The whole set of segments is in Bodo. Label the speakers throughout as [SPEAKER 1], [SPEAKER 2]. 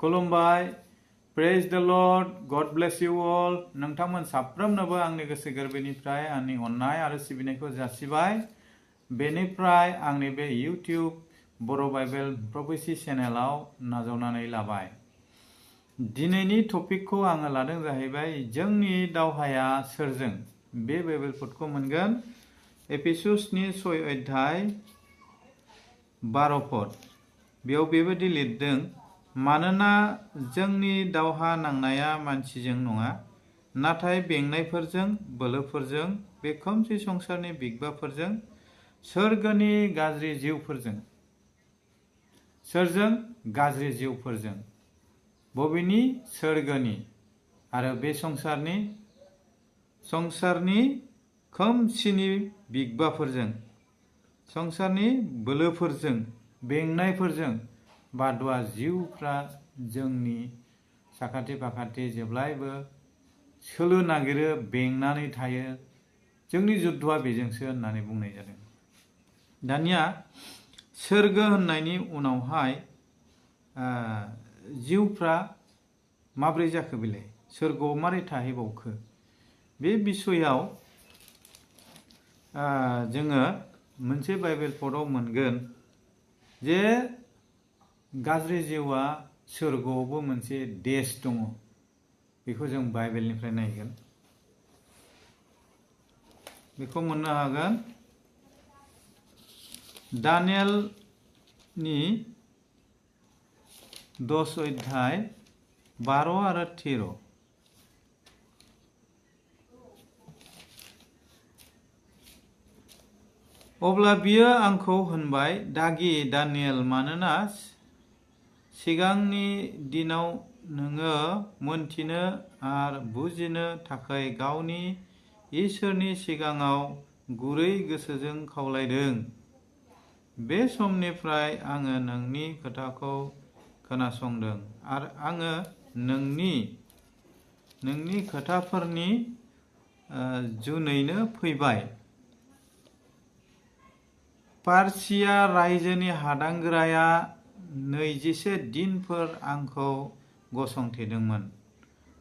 [SPEAKER 1] खुलुमबाय प्रेज द लर्ड गड ब्लेस यू ऑल नोंथांमोन साफ्रोमनोबो आंनि गोसो गोरबोनिफ्राय आंनि अननाय आरो सिबिनायखौ जासिबाय बेनिफ्राय आंनि बे इउटिउब बर' बाइबेल प्रफेसि चेनेलाव नाजावनानै लाबाय दिनैनि टपिकखौ आङो लादों जाहैबाय जोंनि दावहाया सोरजों बे बाइबेल पदखौ मोनगोन एफिसुसनि 6 अध्याय 12 पद बेयाव बेबायदि लिरदों मानोना जोंनि दावहा नांनाया मानसिजों नङा नाथाय बेंनायफोरजों बोलोफोरजों बे खोमसि संसारनि बिगबाफोरजों सोरगोनि गाज्रि जिउफोरजों सोरजों गाज्रि जिउफोरजों बबेनि सोरगोनि आरो बे संसारनि खोमसिनि बिगबाफोरजों संसारनि बोलोफोरजों बेंनायफोरजों बादुवा जिउफ्रा जोंनि साखाथि फाखाथि जेब्लायबो सोलो नागिरो बेंनानै थायो जोंनि जुद्धआ बेजोंसो होननानै बुंनाय जादों दानिया सोरगो होननायनि उनावहाय जिउफ्रा माब्रै जाखो बेलाय सोरगोआव मारै थाहैबावखो बे बिसयाव जोङो मोनसे बाइबेल पदआव मोनगोन जे गाज्रि जिउआ सोरगोआवबो मोनसे देश दङ बेखौ जों बाइबेलनिफ्राय नायगोन बेखौ मोननो हागोन दानियेलनि 10 अध्याय 12 आरो 13 अब्ला बियो आंखौ होनबाय दागि दानियेल मानोना सिगांनि दिनाव नोङो मोनथिनो आरो बुजिनो थाखाय गावनि इसोरनि सिगाङाव गुरै गोसोजों खावलायदों बे समनिफ्राय आङो नोंनि खोथाखौ खोनासंदों आरो आङो नोंनि खोथाफोरनि जुनैनो फैबाय पार्सिया रायजोनि हादांगोराया 21 दिनफोर आंखौ गसंथेदोंमोन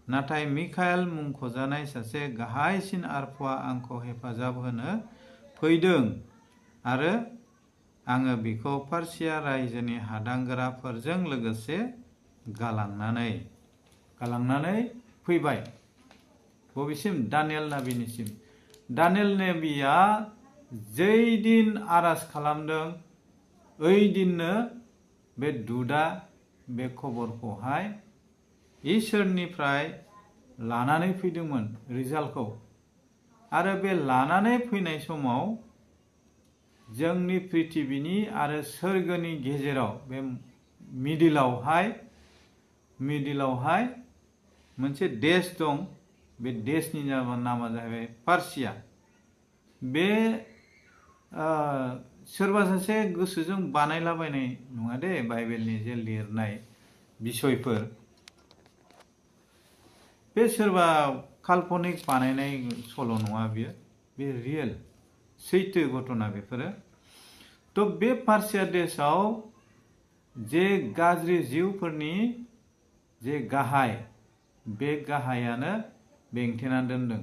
[SPEAKER 1] नाथाय मिखाएल मुंख'जानाय सासे गाहायसिन आरफआ आंखौ हेफाजाब होनो फैदों आरो आङो बिखौ पार्सिया रायजोनि हादांगोराफोरजों लोगोसे गालांनानै फैबाय बबेसिम दानियेल नबीनिसिम दानियेल नबीया जै दिन आरज खालामदों ओइ दिननो बे दुदा बे खबरखौहाय इसोरनिफ्राय लानानै फैदोंमोन रिजाल्टखौ आरो बे लानानै फैनाय समाव जोंनि पृथिबिनि आरो सोरगोनि गेजेराव बे मिडिलावहाय मोनसे देश दं बे देशनि नामा जाहैबाय पार्सिया बे सोरबा सासे गोसोजों बानायलाबायनाय नङा दे बाइबेलनि जे लिरनाय बिसयफोर बे सोरबा काल्पनिक बानायनाय सल' नङा बियो बे रियेल सैथो घटना बेफोरो तो बे पार्सिया देशआव जे गाज्रि जिउफोरनि जे गाहाय बे गाहायानो बेंथेना दोनदों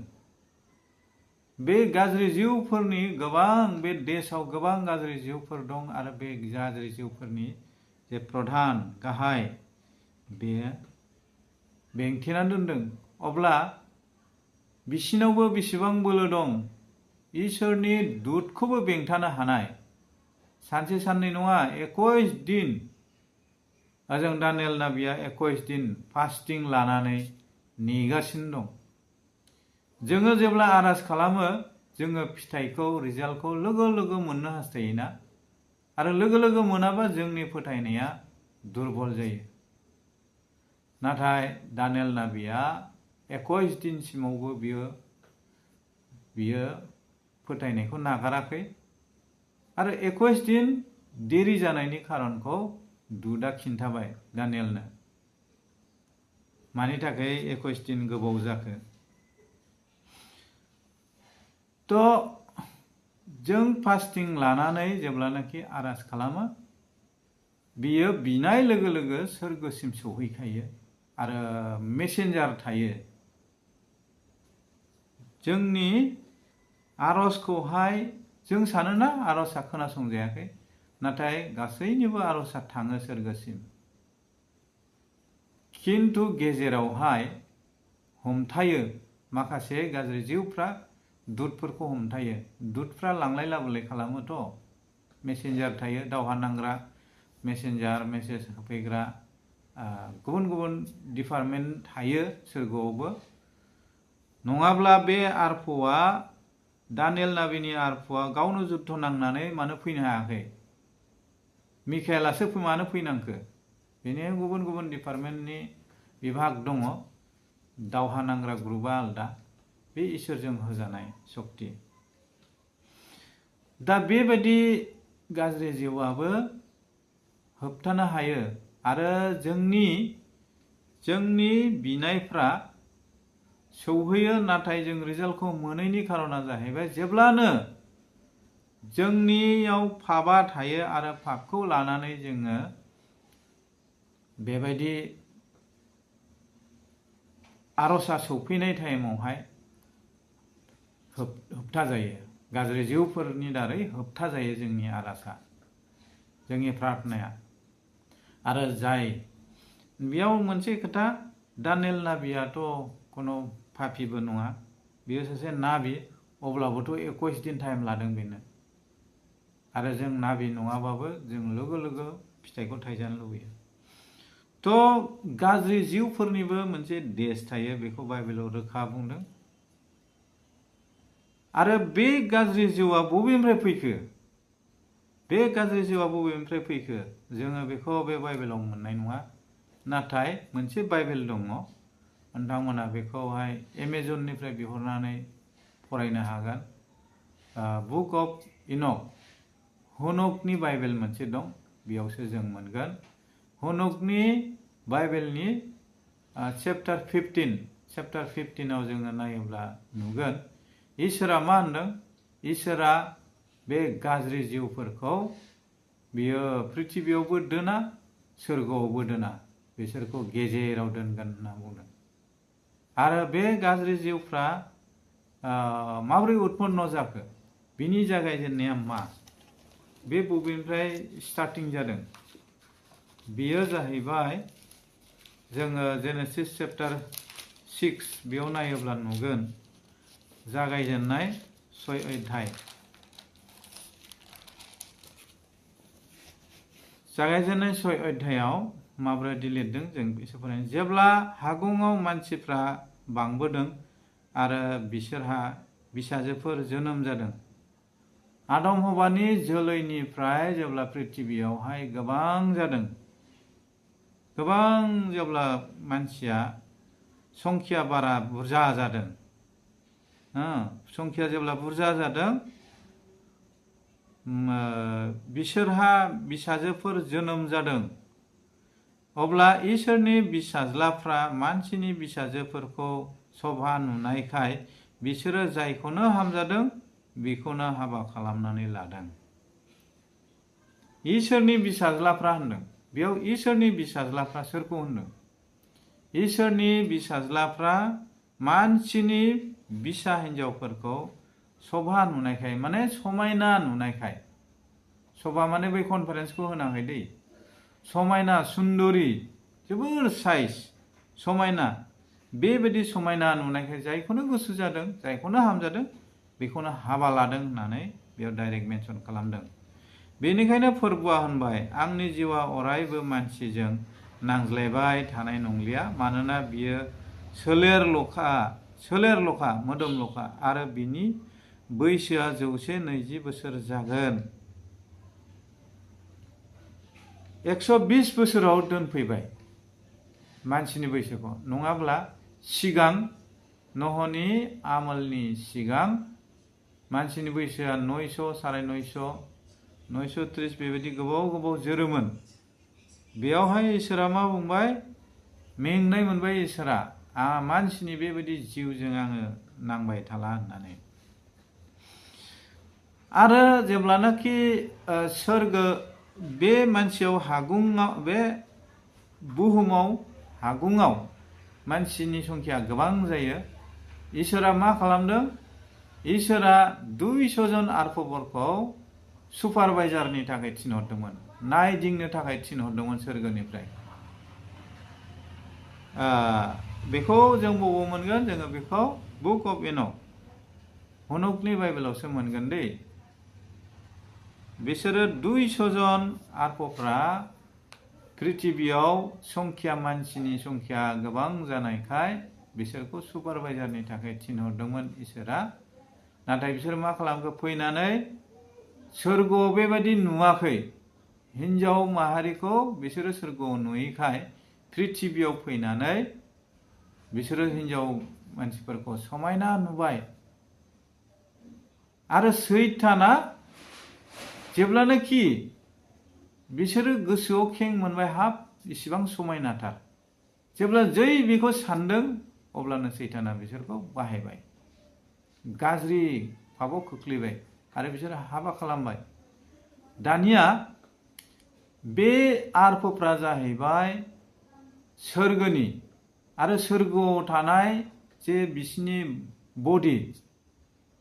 [SPEAKER 1] बे गाज्रि जिउफोरनि गोबां बे देशआव गोबां गाज्रि जिउफोर दं आरो बे गाज्रि जिउफोरनि जे प्रधान गाहाय बे बेंथेना दोनदों अब्ला बिसिनावबो बेसेबां बोलो दं इसोरनि दूतखौबो बेंथानो हानाय सानसे साननै नङा 21 दिन जों दानियेल नबीया 21 दिन फास्टिं लानानै नेगासिनो दं जोङो जेब्ला आरज खालामो जोङो फिथाइखौ रिजाल्टखौ लोगो लोगो मोननो हास्थायोना आरो लोगो लोगो मोनाबा जोंनि फोथायनाया दुरबल जायो नाथाय दानियेल नबीया 21 दिनसिमावबो बियो फोथायनायखौ नागाराखै आरो 21 दिन देरि जानायनि खारनखौ दुदा खिन्थाबाय दानियेलनो मानि थाखाय 21 दिन गोबाव जाखो तो जों फास्टिं लानानै जेब्लानाखि आरज खालामो बियो बिनाय लोगो लोगो सोरगोसिम सौहैखायो आरो मेसेन्जार थायो। जोंनि आरजखौहाय जों सानोना आरजआ खोनासंजायाखै, नाथाय गासैनिबो आरजआ थाङो सोरगोसिम। खिन्थु गेजेरावहाय हमथायो माखासे गाज्रि जिउफ्रा, दुतफोरखौ हमथायो। दुतफ्रा लांलाय लाबोलाय खालामोथ', मेसेन्जार थायो, दावहा नांग्रा मेसेन्जार, मेसेज होफैग्रा गुबुन गुबुन डिपार्टमेन्ट थायो सोरगोआवबो। नङाब्ला बे आरफ'आ, दानियेल नाबिनि आरफ'आ गावनो जुद्ध नांनानै मानो फैनो हायाखै? मिखाएलासो मानो फैनांखो? बेनिखायनो गुबुन गुबुन डिपार्टमेन्टनि बिभाग दङ। दावहा नांग्रा ग्रुपआ आलदा, बे इसोरजों होजानाय सक्ति। दा बेबायदि गाज्रि जिउआबो होबथानो हायो आरो जोंनि बिनायफ्रा सौहैयो, नाथाय जों रिजाल्टखौ मोनैनि खारना जाहैबाय जेब्लानो जोंनियाव पापआ थायो आरो पापखौ लानानै जोङो बेबायदि आरजआ सौफैनाय टाइमावहाय होबथा जायो। गाज्रि जिउफोरनि दारै होबथा जायो जोंनि आरजआ, जोंनि प्रार्थनाया। आरो बेयाव मोनसे खोथा, दानियेल नाबियाथ' कोनो पापिबो नङा, बियो सासे नाबि, अब्लाबोथ' 21 दिन टाइम लादों बेनो। आरो जों नाबि नङाबाबो जों लोगो लोगो फिथाइखौ थाइजानो लुबैयो। थ' गाज्रि जिउफोरनिबो मोनसे देश थायो, बेखौ बाइबेलाव रोखा बुंदों। आरो बे गाज्रि जिउआ बबेनिफ्राय फैखो? बे गाज्रि जिउआ बबेनिफ्राय फैखो? जोङो बेखौ बे बाइबेलाव मोननाय नङा, नाथाय मोनसे बाइबेल दङ, नोंथांमोना बेखौहाय एमेजननिफ्राय बिहरनानै फरायनो हागोन। बुक अफ इनक, हनकनि बाइबेल मोनसे दं, बेयावसो जों मोनगोन। हनकनि बाइबेलनि चेप्टार 15आव जोङो नायोब्ला नुगोन इसोरा मा होनदों। इसोरा बे गाज्रि जिउफोरखौ बियो पृथिबियावबो दोना, सोरगोआवबो दोना, बिसोरखौ गेजेराव दोनगोन होनना बुंदों। आरो बे गाज्रि जिउफ्रा माबोरै उत्पन्न जाखो, बिनि जागायजेननाया मा, बे बबेनिफ्राय स्टार्टिं जादों? बेयो जाहैबाय, जोङो जेनेसिस चेप्टार 6 बेयाव नायोब्ला नुगोन, जागायजेननाय 6 अध्याय। जागायजेननाय 6 अध्यायाव माब्रै लिरदों जों एसे फरायनो। जेब्ला हागुङाव मानसिफ्रा बांबोदों आरो बिसोरहा फिसाजोफोर जोनोम जादों, आदम हवानि जोलैनिफ्राय जेब्ला पृथिबियावहाय गोबां जादों, जेब्ला मानसिया संख्या बारा बुरजा जादों, संख्या जेब्ला बुरजा जादों, बिसोरहा फिसाजोफोर जोनोम जादों, अब्ला इसोरनि फिसाज्लाफ्रा मानसिनि फिसाजोफोरखौ सभा नुनायखाय बिसोरो जायखौनो हामजादों बेखौनो हाबा खालामनानै लादों। इसोरनि फिसाज्लाफ्रा होनदों, बेयाव इसोरनि फिसाज्लाफ्रा सोरखौ होनदों? इसोरनि फिसाज्लाफ्रा मानसिनि फिसा हिन्जावफोरखौ सभा नुनायखाय, माने समायना नुनायखाय। सभा माने बै कनफारेन्सखौ होनाखै दै, समायना सुन्दरि, जोबोर साइज समायना, बेबायदि समायना नुनायखाय जायखौनो गोसो जादों, जायखौनो हामजादों बेखौनो हाबा लादों होननानै बेयाव डाइरेक्ट मेनसन खालामदों। बेनिखायनो फोरबुआ होनबाय, आंनि जिउआ अरायबो मानसिजों नांज्लायबाय थानाय नंलिया, मानोना बियो सोलेरल'खा, मोदोमल'खा, आरो बिनि बैसोआ 120 बोसोर जागोन। 120 बोसोराव दोनफैबाय मानसिनि बैसोखौ। नङाब्ला सिगां नहनि आमोलनि सिगां मानसिनि बैसोआ 900, 950, 930 बेबायदि गोबाव जोरोमोन। बेयावहाय इसोरा मा बुंबाय? मेंनाय मोनबाय इसोरा, मानसिनि बेबायदि जिउजों आङो नांबाय थाला होननानै। आरो जेब्लानाखि बे मानसियाव हागुङाव बे बुहुमाव हागुङाव मानसिनि संख्या गोबां जायो इसोरा मा खालामदों इसोरा 200 जन आर्फबरखौ सुपारभाइजारनि थाखाय थिनहरदोंमोन नायदिंनो थाखाय थिनहरदोंमोन सोरगोनिफ्राय बेखौ जों बबाव मोनगोन जोङो बेखौ बुक अफ एनक हनकनि बाइबेलावसो मोनगोन दै बिसोरो 200 जन आर्फफ्रा पृथिबियाव संख्या मानसिनि संख्या गोबां जानायखाय बिसोरखौ सुपारभाइजारनि थाखाय थिनहरदोंमोन इसोरा नाथाय बिसोर मा खालामखो फैनानै सोरगोआव बेबायदि नुवाखै हिन्जाव माहारिखौ बिसोरो सोरगोआव नुयैखाय पृथिबियाव फैनानै बिसोरो हिन्जाव मानसिफोरखौ समायना नुबाय आरो सैताना जेब्लानाखि बिसोरो गोसोआव खें मोनबाय हाब इसिबां समायनाथार जेब्ला जै बेखौ सानदों अब्लानो सैताना बिसोरखौ बाहायबाय गाज्रि फाबाव खोख्लैबाय आरो बिसोर हाबा खालामबाय दानिया बे आर्फफ्रा जाहैबाय सोरगोनि आरो सोरगोआव थानाय जे बिसिनि बडि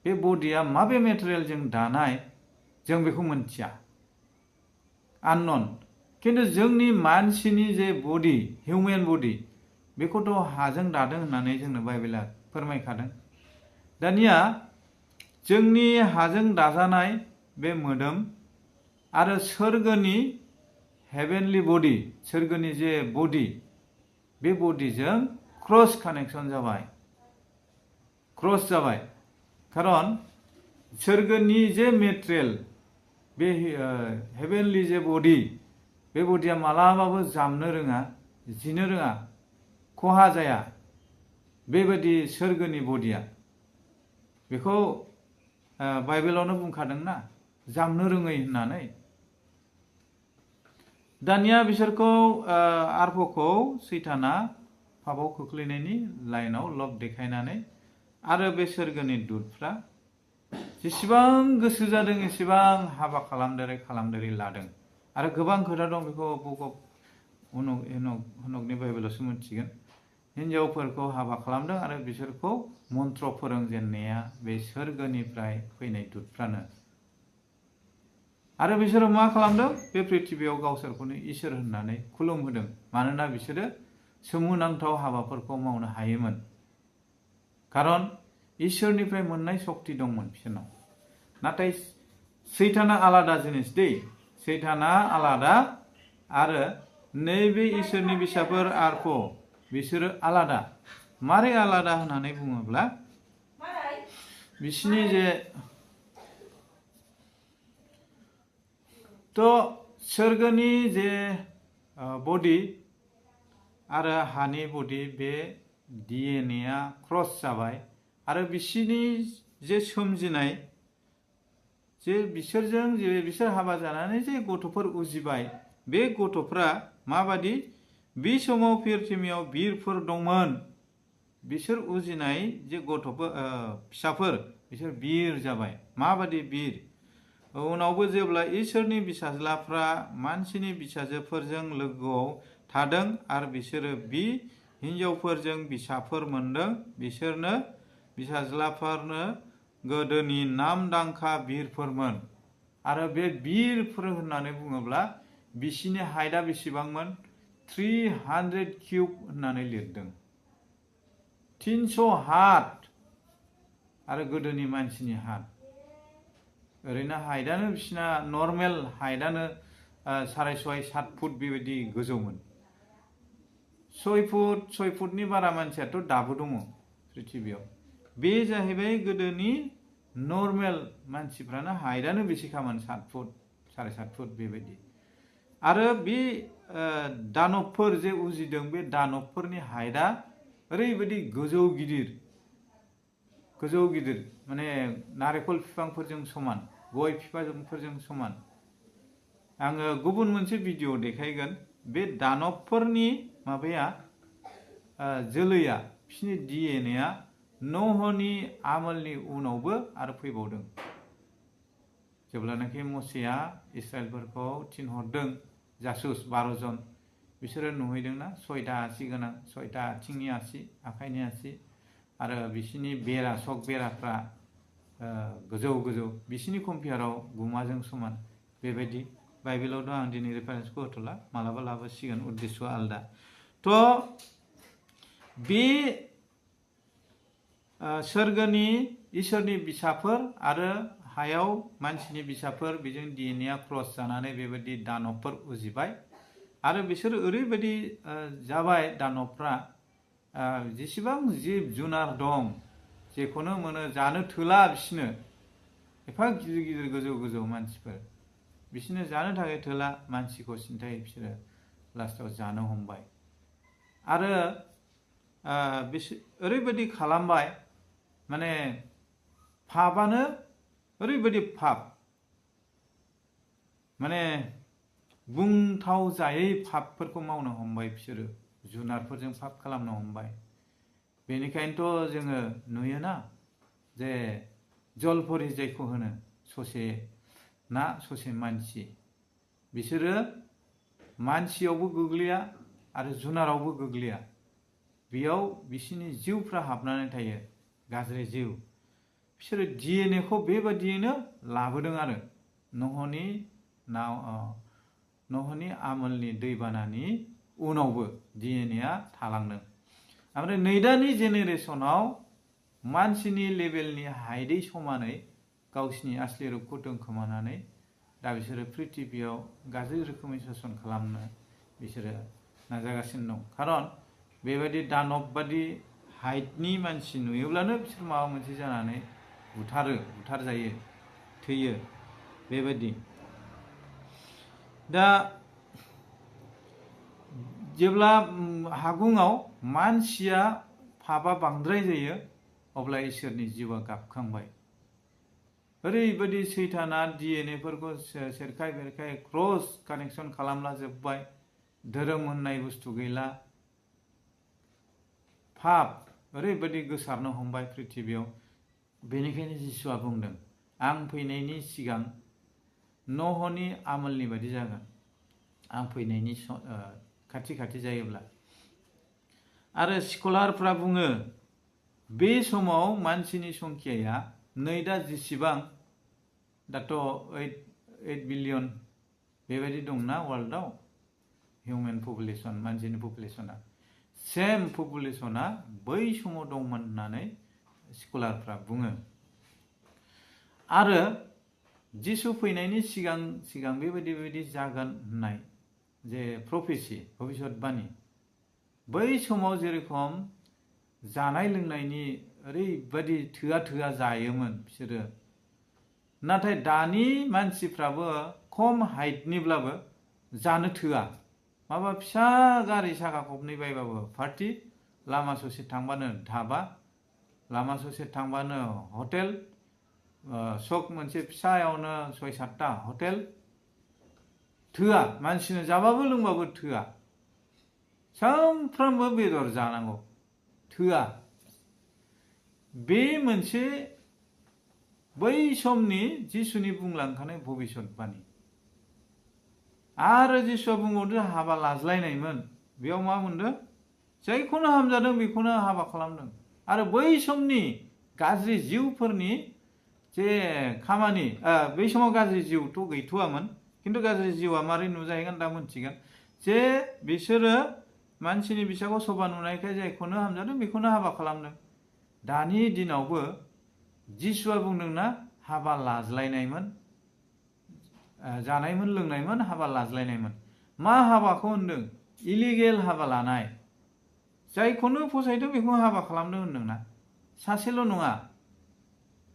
[SPEAKER 1] बे बडिया माबे मेटेरियेलजों दानाय जों बेखौ मोनथिया आननन किन्तु जोंनि मानसिनि जे बडि हिउमेन बडि बेखौथ' हाजों दादों होननानै जोंनो बाइबेला फोरमायखादों दानिया जोंनि हाजों दाजानाय बे मोदोम आरो सोरगोनि हेभेनलि बडि सोरगोनि जे बडि बे बडिजों क्रस कानेक्सन जाबाय क्रस जाबाय खारन सोरगोनि जे मेटेरियेल बे हेभेनलि जे बडि बे बडिया मालाबाबो जामनो रोङा जिनो रोङा खहा जाया बेबायदि सोरगोनि बडिया बेखौ बाइबेलावनो बुंखादोंना जामनो रोङै होननानै दानिया बिसोरखौ आर्फखौ सैताना फाबाव खोख्लैनायनि लाइनाव लब देखायनानै आरो बे सोरगोनि दुतफ्रा जेसेबां गोसो जादों एसेबां हाबा खालामदेरै लादों आरो गोबां खोथा दं बेखौ बुक अफ हनकनि बाइबेलावसो मोनथिगोन हिन्जावफोरखौ हाबा खालामदों आरो बिसोरखौ मन्त्र फोरोंजेननाया बे सोरगोनिफ्राय फैनाय दुतफ्रानो आरो बिसोरो मा खालामदों बे पृथिबियाव गावसोरखौनो इसोर होननानै खुलुमहोदों मानोना बिसोरो सोमोनांथाव हाबाफोरखौ मावनो हायोमोन खारन इसोरनिफ्राय मोननाय शक्ति दंमोन बिसोरनाव नाथाय सैताना आलादा जिनिस दै सैताना आलादा आरो नैबे इसोरनि फिसाफोर आर्फ बिसोरो आलादा मारै आलादा होननानै बुङोब्ला बिसिनि जे तो सोरगोनि जे बडि आरो हानि बडि बे डिएनएआ क्रस जाबाय आरो बिसिनि जे सोमजिनाय जे बिसोर हाबा जानानै जे गथ'फोर उजिबाय बे गथ'फ्रा माबादि बे समाव पृथिबियाव बिरफोर दंमोन बिसोर उजिनाय जे गथ'फोर फिसाफोर बिसोर बिर जाबाय माबादि बिर उनावबो जेब्ला इसोरनि फिसाज्लाफ्रा मानसिनि फिसाजोफोरजों लोगोआव थादों आरो बिसोरो बि हिन्जावफोरजों फिसाफोर मोनदों बिसोरनो फिसाज्लाफोरनो गोदोनि नामदांखा बिरफोरमोन आरो बे बिरफोर होननानै बुङोब्ला बिसिनि हाइटआ बेसेबांमोन 300 किउब होननानै लिरदों 300 हात आरो गोदोनि मानसिनि हात ओरैनो हाइटआनो बिसिना नर्मेल हाइटआनो 6.5-7 फुट बेबायदि गोजौमोन 6 फुटनि बारा मानसियाथ' दाबो दङ पृथिबियाव बे जाहैबाय गोदोनि नर्मेल मानसिफ्रानो हाइटआनो बेसेखामोन 7 फुट 7.5 फुट बेबायदि आरो बे दानबफोर जे उजिदों बे दानबफोरनि हाइटआ ओरैबायदि गोजौ गिदिर माने नारेंखल बिफांफोरजों समान गय बिफांफोरजों समान आङो गुबुन मोनसे भिडिअ देखायगोन बे दानबफोरनि माबाया जोलैया बिसिनि डिएनएआ नहनि आमोलनि उनावबो आरो फैबावदों जेब्लानाखि मसेया इस्राएलफोरखौ थिनहरदों जासुस 12 जन बिसोरो नुहैदोंना 6टा आसि गोनां 6टा आथिंनि आसि आखाइनि आसि आरो बिसिनि बेरा सक बेराफ्रा गोजौ गोजौ बिसिनि कम्पियाराव गुमाजों समान बेबायदि बाइबेलाव दं। आं दिनै रेफारेन्सखौ होथ'ला, मालाबा लाबोसिगोन, उद्देश्यआ आलदा। थ' बे सोरगोनि इसोरनि बिसाफोर आरो हायाव मानसिनि बिसाफोर बेजों डिएनएआ क्रस जानानै बेबायदि दानबफोर उजिबाय आरो बिसोर ओरैबायदि जाबाय दानबफ्रा जेसेबां जिब जुनार दं जेखौनो मोनो जानो थोला बिसोरनो एफा गिदिर गिदिर गोजौ गोजौ मानसिफोर बिसोरनो जानो थाखाय थोला मानसिखौ सिन्थाय बिसोरो लास्टाव जानो हमबाय आरो बिसोर ओरैबायदि खालामबाय माने पापानो ओरैबायदि पाप माने बुंथाव जायै पापफोरखौ मावनो हमबाय बिसोरो जुनारफोरजों पाप खालामनो हमबाय। बेनिखायनोथ' जोङो नुयोना जे जलपरि जायखौ होनो ससे ना ससे मानसि बिसोरो मानसियावबो गोग्लैया आरो जुनारावबो गोग्लैया बेयाव बिसोरनि जिउफ्रा हाबनानै थायो गाज्रि जिउ। बिसोरो डिएनएखौ बेबादियैनो लाबोदों आरो नहनि आमोलनि दैबानानि उनावबो डिएनएआ थालांदों। ओमफ्राय नैदानि जेनेरेसनाव मानसिनि लेभेलनि हाइटै समानै गावसिनि आसलि रुपखौ दोनखोमानानै दा बिसोरो पृथिबियाव गाज्रि रोखोमै शासन खालामनो बिसोरो नाजागासिनो दं। खारन बेबायदि दानब बादि हाइटनि मानसि नुयोब्लानो बिसोर माबा मोनसे जानानै बुथार जायो थैयो बेबायदि। दा जेब्ला हागुङाव मानसिया पापा बांद्राय जायो अब्ला इसोरनि जिउआ गाबखांबाय। ओरैबायदि सैताना डिएनएफोरखौ सेरखाय बेरखाय क्रस कानेक्सन खालामला जोब्बाय। धोरोम होननाय बुस्थु गैला। पाप ओरैबायदि गोसारनो हमबाय पृथिबियाव। बेनिखायनो जिसुआ बुंदों आं फैनायनि सिगां नहनि आमोलनि बायदि जागोन आं फैनायनि खाथि खाथि जायोब्ला। आरो स्कलारफ्रा बुङो बे समाव मानसिनि संख्याया नै दा जेसेबां दाथ' 8 बिलियन बेबायदि दंना वर्ल्डआव हिउमेन पपुलेसन मानसिनि पपुलेसना सेम पपुलेसना बै समाव दंमोन होननानै स्कलारफ्रा बुङो। आरो जिसु फैनायनि सिगां सिगां बेबायदि जागोन होननाय जे प्रफेसि भबिष्यतबाणी बै समाव जेरेखम जानाय लोंनायनि ओरैबायदि थोआ जायोमोन बिसोरो। नाथाय दानि मानसिफ्राबो खम हाइटनिब्लाबो जानो थोआ। माबा फिसा गारि साखा खबनै बायबाबो पार्टि, लामा ससे थांबानो धाबा, लामा ससे थांबानो हटेल, सक मोनसे फिसायावनो 6-7टा हटेल। थोआ मानसिनो जाबाबो लोंबाबो थोआ। सानफ्रामबो बेदर जानांगौ थोआ। बे मोनसे बै समनि जिसुनि बुंलांखानाय भबिष्यतबाणी। आरो जिसुआ बुंबावदों हाबा लाज्लायनायमोन। बेयाव मा मोनदों? जायखौनो हामजादों बेखौनो हाबा खालामदों। आरो बै समनि गाज्रि जिउफोरनि जे खामानि बै समाव गाज्रि जिउथ' गैथ'वामोन खिन्थु गाज्रि जिउआ मारै नुजाहैगोन दा मोनथिगोन जे बिसोरो मानसिनि बिसाखौ सभा नुनायखाय जायखौनो हामजादों बेखौनो हाबा खालामदों। दानि दिनावबो जिसुआ बुंदोंना हाबा लाज्लायनायमोन, जानायमोन लोंनायमोन, हाबा लाज्लायनायमोन। मा हाबाखौ होनदों? इलिगेल हाबा लानाय। जायखौनो फसायदों बेखौनो हाबा खालामदों होनदोंना। सासेल' नङा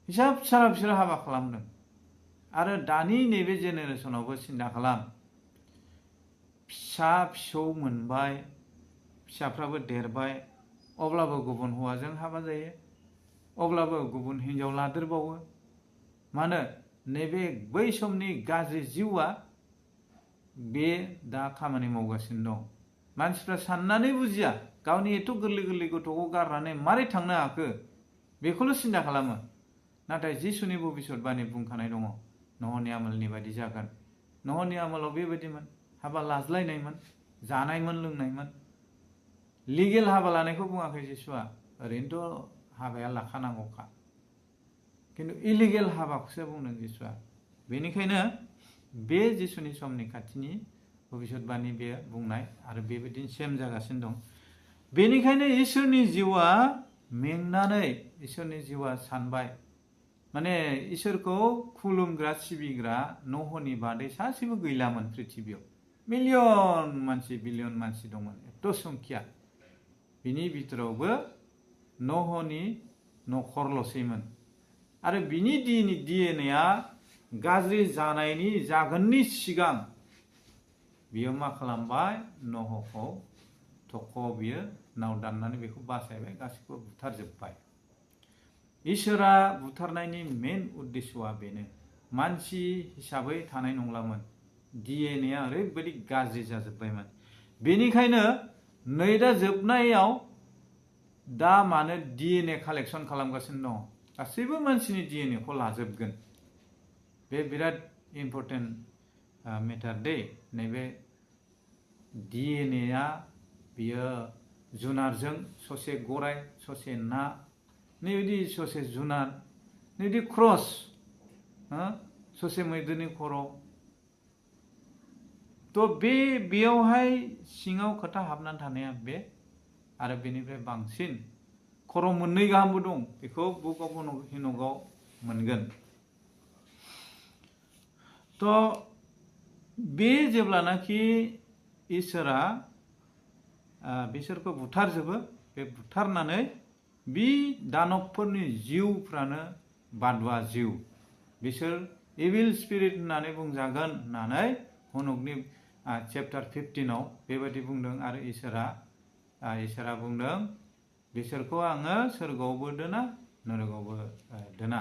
[SPEAKER 1] हिसाब सारा बिसोर हाबा खालामदों। आरो दानि नैबे जेनेरेसनावबो सिन्था खालाम फिसा फिसौ मोनबाय, फिसाफ्राबो देरबाय, अब्लाबो गुबुन हौवाजों हाबा जायो, अब्लाबो गुबुन हिन्जाव लादेरबावो। मानो? नैबे बै समनि गाज्रि जिउआ बे दा खामानि मावगासिनो दं। मानसिफ्रा साननानै बुजिया गावनि एथ' गोरलै गोरलै गथ'खौ गारनानै मारै थांनो हाखो बेखौल' सिन्था खालामो। नाथाय जिसुनि भबिष्यतबाणी बुंखानाय दङ नहनि आमोलनि बायदि जागोन। नहनि आमोलाव बेबायदिमोन, हाबा लाज्लायनायमोन, जानायमोन लोंनायमोन। लिगेल हाबा लानायखौ बुङाखै जिसुआ, ओरैनोथ' हाबाया लाखानांगौखा, किन्तु इलिगेल हाबाखौसो बुंदों जिसुआ। बेनिखायनो बे जिसुनि समनि खाथिनि भबिष्यतबाणी बे बुंनाय आरो बेबायदिनो सेम जागासिनो दं। बेनिखायनो इसोरनि जिउआ मेंनानै, इसोरनि जिउआ सानबाय, माने इसोरखौ खुलुमग्रा सिबिग्रा नहनि बादै सासेबो गैलामोन पृथिबियाव। मिलियन मानसि, बिलियन मानसि दंमोन, एथ' संख्या। बिनि बिथोरावबो नहनि नखरल'सैमोन। आरो बिनि डिएनएआ गाज्रि जानायनि जागोननि सिगां बियो मा खालामबाय, नहखौ थख' बियो नाव दाननानै बेखौ बासायबाय, गासैखौबो बुथारजोब्बाय। इसोरा बुथारनायनि मेन उद्देश्यआ बेनो, मानसि हिसाबै थानाय नंलामोन, डिएनएआ ओरैबायदि गाज्रि जाजोब्बायमोन। बेनिखायनो नै दा जोबनायाव दा मानो डिएनए कालेक्सन खालामगासिनो दङ, गासैबो मानसिनि डिएनएखौ लाजोबगोन। बे बिराद इम्पर्टेन्ट मेटार दे। नैबे डिएनएआ बियो जुनारजों ससे गराय, ससे ना, नैबायदि ससे जुनार, नैबायदि क्रस, ससे मैदेरनि खर'। थ' बेयावहाय सिङाव खोथा हाबनानै थानाया बे, आरो बेनिफ्राय बांसिन खर' मोननै गाहामबो दं, बेखौ बुक अफ हिन'कआव मोनगोन। थ' बे जेब्लानाखि इसोरा बिसोरखौ बुथारजोबो, बे बुथारनानै बे दानबफोरनि जिउफ्रानो बादुवा जिउ, बिसोर इभिल स्पिरिट होननानै बुंजागोन होननानै हनकनि चेप्टार 15 बेबायदि बुंदों। आरो इसोरा बुंदों, बिसोरखौ आङो सोरगोआवबो दोना, नरकआवबो दोना,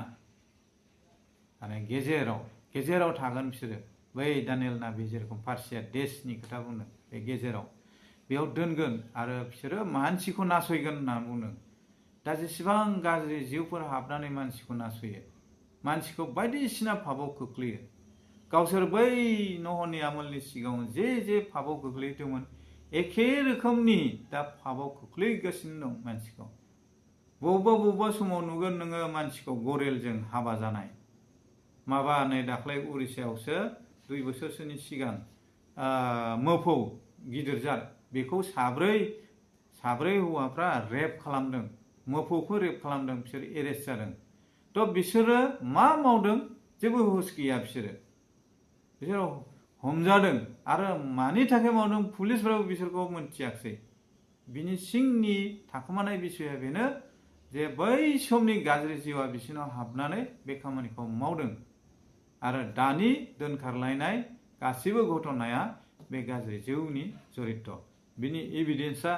[SPEAKER 1] माने गेजेराव थागोन बिसोरो। बै दानियेल नाबि जेरखम पार्सिया देशनि खोथा बुंदों, बे गेजेराव बेयाव दोनगोन, आरो बिसोरो मानसिखौ नासयगोन होनना बुंदों। दा जेसेबां गाज्रि जिउफोर हाबनानै मानसिखौ नासयो, मानसिखौ बायदिसिना फाबाव खोख्लैयो, गावसोर बै नहनि आमोलनि सिगाङाव जे फाबाव गोग्लैदोंमोन, एखे रोखोमनि दा फाबाव खोख्लैगासिनो दं मानसिखौ। बबेबा समाव नुगोन नोङो मानसिखौ गरेलजों हाबा जानाय। माबा नै दाख्लै उरिष्यायावसो 2 बोसोरसोनि सिगां मोफौ गिदिर जात, बेखौ साब्रै हौवाफ्रा रेप खालामदों, मोफौखौ रेप खालामदों, बिसोर एरेस्ट जादों। थ' बिसोरो मा मावदों, जेबो हुस गैया, बिसोर हमजादों। आरो मानि थाखाय मावदों, पुलिसफ्राबो बिसोरखौ मोनथियाखै। बिनि सिंनि थाखोमानाय बिसयआ बेनो जे बै समनि गाज्रि जिउआ बिसोरनाव हाबनानै बे खामानिखौ मावदों। आरो दानि दोनखारलायनाय गासैबो घटनाया बे गाज्रि जिउनि जरित। बिनि एभिडेन्सआ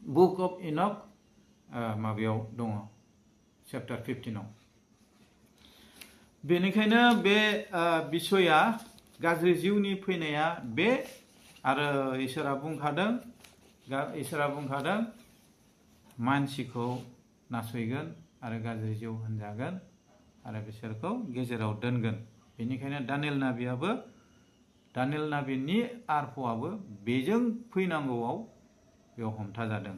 [SPEAKER 1] बुक अफ इनक माबायाव दङ, चेप्टार 15 बेनिखायनो बे बिसयआ, गाज्रि जिउनि फैनाया बे। आरो इसोरा बुंखादों मानसिखौ नासयगोन आरो गाज्रि जिउ होनजागोन, आरो बिसोरखौ गेजेराव दोनगोन। बेनिखायनो दानियेल नाबिनि आरफआबो बेजों फैनांगौआव बेयाव हमथा जादों।